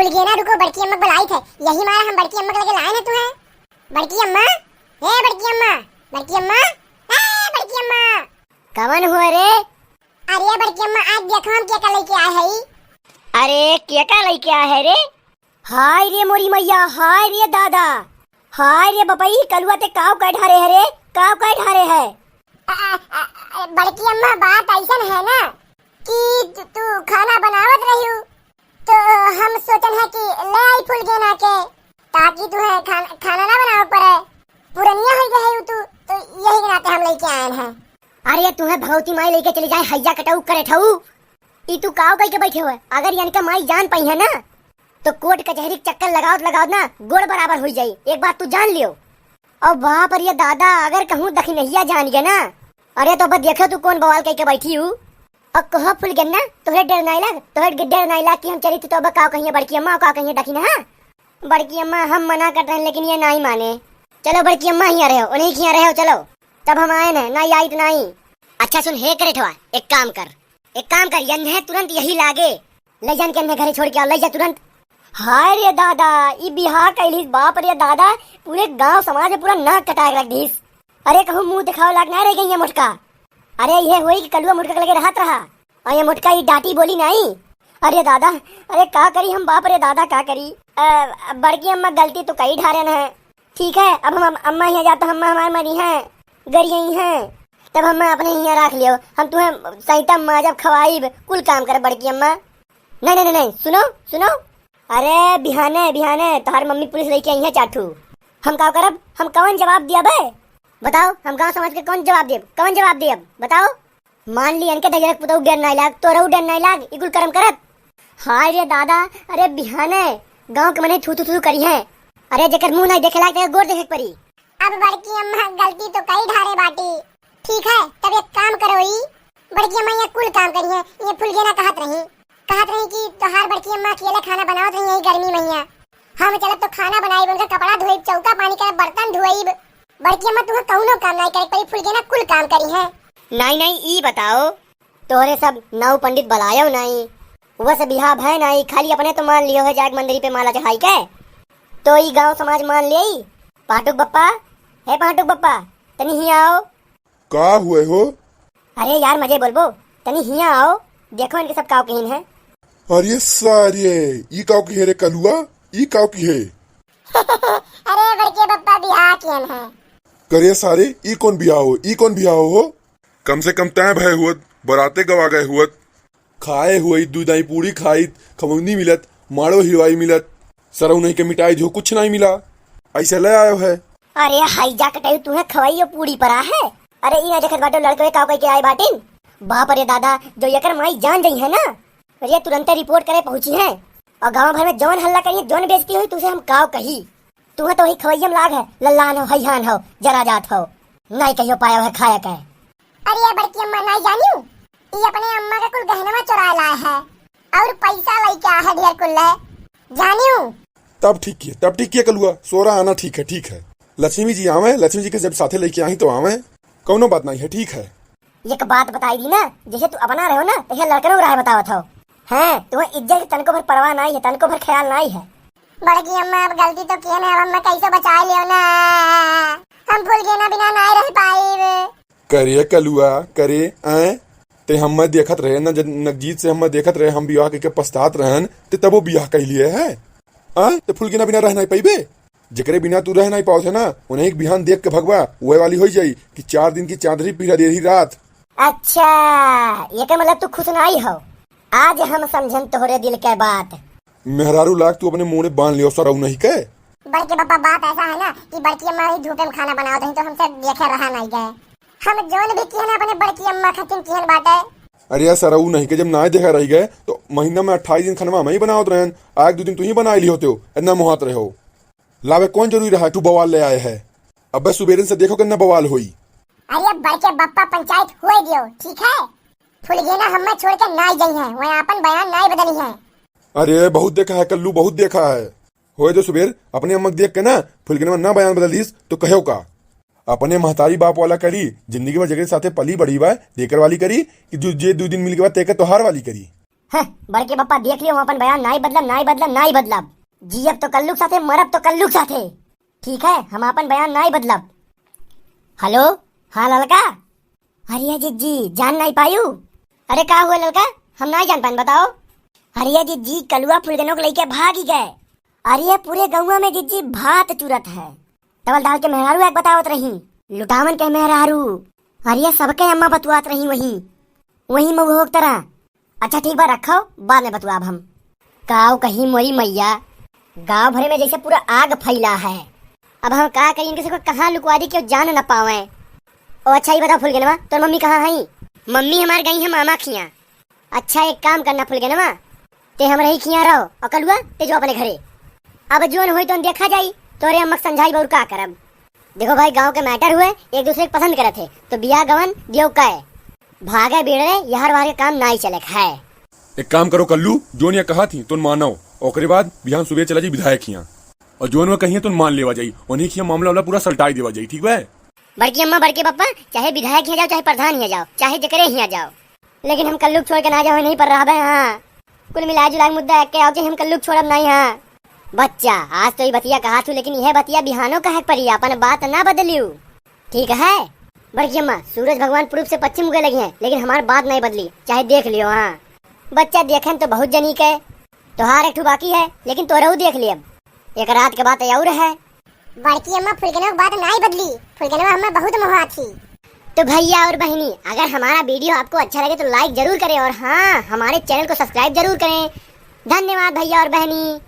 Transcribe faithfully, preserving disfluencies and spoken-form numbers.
फुलगेना, रुको, बड़की अम्मा बुलाइत है, यही मारा हम बड़की अम्मा के लगे लाए हैं तुम्हें। बड़की अम्मा, ए बड़की अम्मा, बड़की अम्मा, ए बड़की अम्मा। कवन हुआ रे? अरे बड़की अम्मा, आज देखो हम केका लइके आए हई। अरे केका लइके आए है रे? हाय रे मोरी मैया, हाय रे दादा, हाय रे बपई, कलुआ ते काव कइ ढारे है रे, काव कइ ढारे है? अ, अ, अ, बड़की अम्मा, बात अइसन है ना कि तू, तू खाना बनावत रही हूँ, तो हम सोचन है कि ले आई फुलगेना के, ताकि तुहे खान-, खाना ना बनावे पड़े। पुरनिया हो गए है तू, तो यही के नाते हम लइके आए हैं। अरे तुहे भगवती माई लइके चली जाए, हैया कटऊ करे ठऊ। ई तू काव कइके बैठे हो? अगर इनका माई जान पाई है ना, तो कोर्ट कचहरी के चक्कर लगावत लगावत ना गोड़ बराबर हो जाई। एक बात तू जान लियो। अब बाप रे दादा, अगर कहूँ दखिनहिया जान गया ना, अरे तो अब देखो तू कौन बवाल कइके बैठी हूँ। अब कहो फुलगेना, तोहरे डर नाई लाग, तोहरे डर नाई लाग कि हम चली तो अब काव कहिए बड़की अम्मा, काव कहिए दखिनहा। बड़की अम्मा, हम मना करत रहन, लेकिन ये नाई माने। चलो बड़की अम्मा, हियाँ रहो, उन्हीं के हियाँ रहो, चलो। तब हम आए न, नाई आई तो नाई। अच्छा सुन, हे करेठवा, एक काम कर, एक काम कर, यन्हे तुरंत यही लागे, ले जान के यन्हे घरे छोड़ के आओ, ले जा तुरंत। हाय रे दादा, ई बियाह कैलिस, बाप रे दादा, पूरे गांव समाज में पूरा नाक कटा के रख दीस। अरे कहूँ मुंह दिखावे लाग ना रह गई है मोटका। अरे ये होई कि कलुआ मोटका के लगे रहत रहा, और ये मोटका ई डांटी बोली नाई। अरे दादा, अरे का करी हम, बाप रे दादा, का करी? अ, बड़की अम्मा गलती तो कई ढारे न है। ठीक है, अब हम अम-, अम्मा हियाँ जाब तो अम्मा हमार मरी हैं, गरियई हैं, तब अम्मा अपने हियाँ राख लियो, हम तुम्हें सैता माजब, खवाइब, कुल काम करब बड़की अम्मा। नहीं, नहीं, नहीं, नहीं, सुनो, सुनो। अरे बिहाने, बिहाने तोहार मम्मी पुलिस लइके आई है चार ठू। हम का करब? हम कवन जवाब दिया बे? बताओ, हम गांव समाज के कौन जवाब देब? कवन जवाब देब? बताओ। मान ली इनके दहिजरक पुतऊ डर नाई लाग, तोरऊ डर नाई लाग, ई कुल करम करत। हाय रे दादा, अरे बिहाने गांव के मने थू थू थू करी है। अरे जेकर मुंह नाई देखे लाग, तेकर गोड़ देखे के परी। अब बड़की अम्मा गलती तो कई ढारे बाटी। ठीक है, तब एक काम करो ई, बड़की अम्मा ये कुल काम करी है, ये फुलगेना कहत रही, कहत रही कि तोहार बड़की अम्मा अकेले खाना बनावत रही यही गर्मी में हियाँ। हम चलब तो खाना बनाइब, उनका कपड़ा धोइब, चौका पानी करब, बर्तन धोइब। बड़की अम्मा तुहे कौनो काम नाई करे के पड़ी, फुलगेना कुल काम करी है। नाई, नाई, ई बताओ, तोहरे सब नाऊ पंडित बलायो नाई, वह सब बियाह भय नाई, खाली अपने तो मान लियो है जाके मंदिरी पे माला चढ़ाई के, तो ई गांव समाज मान लेई। पाटुक बप्पा, हे पाटुक बप्पा, तनी हियाँ आओ। का हुए हो? अरे यार, मजे बोलबो, तनी हियाँ आओ, देखो इनके सब काव किहिन है। अरे सारे, ई काव की है रे कलुआ, ई काव की है? अरे बड़के बप्पा, बियाह किहन है। करे सारे, ई कौन बियाह हो, ई कौन बियाह हो? कम से कम तय भय हुअत, बराते गवा गए हुअत। खाए हुए दू दाई पूड़ी खाइत, खमौनी मिलत, माड़ो हिरवाई मिलत, सरऊ नहीं के मिटाई जो कुछ नहीं मिला, ऐसे ले आयो है। अरे हाई जा कटाई, तुहे खवाइयो पूड़ी परा है। अरे ई ना देखत बाटो लड़के काव कह के आए बाटिन। बाप रे दादा, जो एकर माई जान जाई है ना, अरे तुरंते रिपोर्ट करे पहुंची है। और गांव भर में जौन हल्ला करिए, जौन बेइज्जती हुई, तुसे हम काव कही। तुहे तो वही खवैया में लाग है, लल्लान हो, हैहान हो, जरा जात हो, नाई कहियो पायो है खाया के। अरे ये बड़की अम्मा नाई जानियो, ई अपने अम्मा का कुल गहनवा चुरा लाए है और पैसा लेके आ है ढेर कुल ले, जानियो। तब ठीक किए, तब ठीक किए कलुआ, सोरा आना ठीक है, ठीक है। लक्ष्मी जी आवे, लक्ष्मी जी के जब साथे लेके आई तो आवे, कौनो बात नहीं है, ठीक है। एक बात बताई दी ना, जैसे तू अपना रहो ना, तैसे लड़कनों को राह बतावत हो। हैं, तुम्हें इज्जत की तनको भर परवाह नहीं है, तनको भर ख्याल नहीं है। बड़की अम्मा, अब गलती तो किए ना, अब हमें कैसे बचा लियो ना, हम फुलगेना बिना नहीं रह पाइब। करे कलुआ, करे, आए? ते हम्मे देखत रहे, न जन-, नगजीत से हम्मे देखत रहे, हम बियाह कइके पछतात रहन, ते तबो बियाह कइ लिए है? आए? ते फुलगेना बिना रह नहीं पइबे? जेकरे बिना तू रह नहीं पावत है ना, उन्हें एक बिहान देख के भगवा, उहे वाली होई जाई कि चार दिन की चांदनी पिघला दे रही रात। अच्छा, एकर मतलब तू खुश नहीं हो? आज हम समझन तोहरे दिल के बात। मेहरारू लाग तू अपने मुंह में बांध लियो सरऊ नहीं के। बड़के पापा, बात ऐसा है ना कि बड़की अम्मा ही धूपे में खाना बनावत रही तो हमसे देखे रहा नहीं गए। हम जौन भी किहन अपने बड़की अम्मा खातिर किहन बाटे। अरे यार, सरऊ नहीं के जब नाय देखा रही गए तो महीना में अट्ठाईस दिन खनवा हम ही बनावत रहन, आज दो दिन तू ही बनाए ली होते हो, इतना मुहात रहे हो। लावे कौन जरूरी रहा तू बवाल ले आए है? अबे सुबेरन से देखो कितना बवाल होई। अरे बड़के बप्पा, पंचायत हुए दियो, ठीक है? फुलगेना हम्मा छोड़ के नाय गई है, वह अपन बयान नाय बदली है। अरे बहुत देखा है कल्लू, बहुत देखा है। होए दो सुबेर, अपने अम्मा के देख के ना फुलगेनवा ना बयान बदल दीस तो कहो का? अपने महतारी बाप वाला करी, जिंदगी भर जेकरे साथे पली बढ़ी बा, तेकर वाली करी कि जो जे दू दिन मिल के बा, तेकर तोहार वाली करी। हं, बड़के बप्पा देख लियो, हम अपन बयान नाई बदलब, नाई बदलब, नाई बदलब। जियब तो कल्लू के साथे, मरब तो कल्लू के साथे। ठीक है, हम अपन बयान नाई बदलब। हेलो, हाँ ललका। अरे जिज्जी, जान नाई पायू? अरे का हुआ ललका, हम नाई जान पाएन, बताओ। अरे जिज्जी, कलुआ फुलगनो के लइके भागी गए। अरे पूरे गौवा में जिज्जी भात चुरत है। तवल दाल के मेहरारू एक बतावत रही, लुटावन के मेहरारू। अरे सबके अम्मा बतुआत रही वही, वही मऊ होक तरह। अच्छा ठीक बा, रखो, बाद में बतुआब हम। काव कहीं मोरी मैया, गांव भरे में जैसे पूरा आग फैला है। अब हम का करी, इनके से कहाँ लुकवा दी कि वो जान न पावे। ओ अच्छा, ये बताओ फुलगनवा, तोर मम्मी कहाँ है? मम्मी हमार गई है मामा खिया। अच्छा एक काम करना फुलगनवा, ते हमरे ही खिया रहो और कलुआ ते जो अपने घरे। अब जोन होई तो देखा जाई, तोरे अम्मा के समझाई बउर का करब। देखो भाई, गांव के मैटर हुए, एक दूसरे के पसंद करत है तो बियाह गवन दियो कहे। भागे बिड़े यहर वार के काम नाई चले है। एक काम करो कल्लू, जोन ये कहा थी तुन मानो, ओकरे बाद बिहान सुबह चला जाई विधायक हिया, और जोन वो कहिए तुन मान लेवा जाई, उन्हीं खिया मामला वामला पूरा सलटाई देवा जाई, ठीक बा? बड़की अम्मा, बड़के पप्पा, चाहे विधायक हिया जाओ, चाहे प्रधान हिया जाओ, चाहे जकरे हिया जाओ, लेकिन हम कल्लू के छोड़ के ना जाओ, नहीं पर रहबे। हाँ, कुल मिला जुला के मुद्दा एक के आओ कि हम कल्लू के छोड़ब नहीं। हाँ बच्चा, आज तो ये बतिया कहा थू, लेकिन यह बतिया बिहानो कहे के पड़ी, अपन बात ना बदलियो। ठीक है बड़की अम्मा, सूरज भगवान पूरब से पश्चिम उगे लगी हैं, लेकिन हमार बात नहीं बदली, चाहे देख लियो। हाँ बच्चा, देखें तो बहुत जनी के, तोहार एक ठो बाकी है, लेकिन तोरहू देख लियब। एक रात के बात और है। बड़की अम्मा, फुलगनवा के बात नाई बदली, फुलगनवा हमें बहुत मोहा थी। तो भैया और बहनी, अगर हमारा वीडियो आपको अच्छा लगे तो लाइक जरूर करें, और हाँ, हमारे चैनल को सब्सक्राइब जरूर करें। धन्यवाद भैया और बहनी।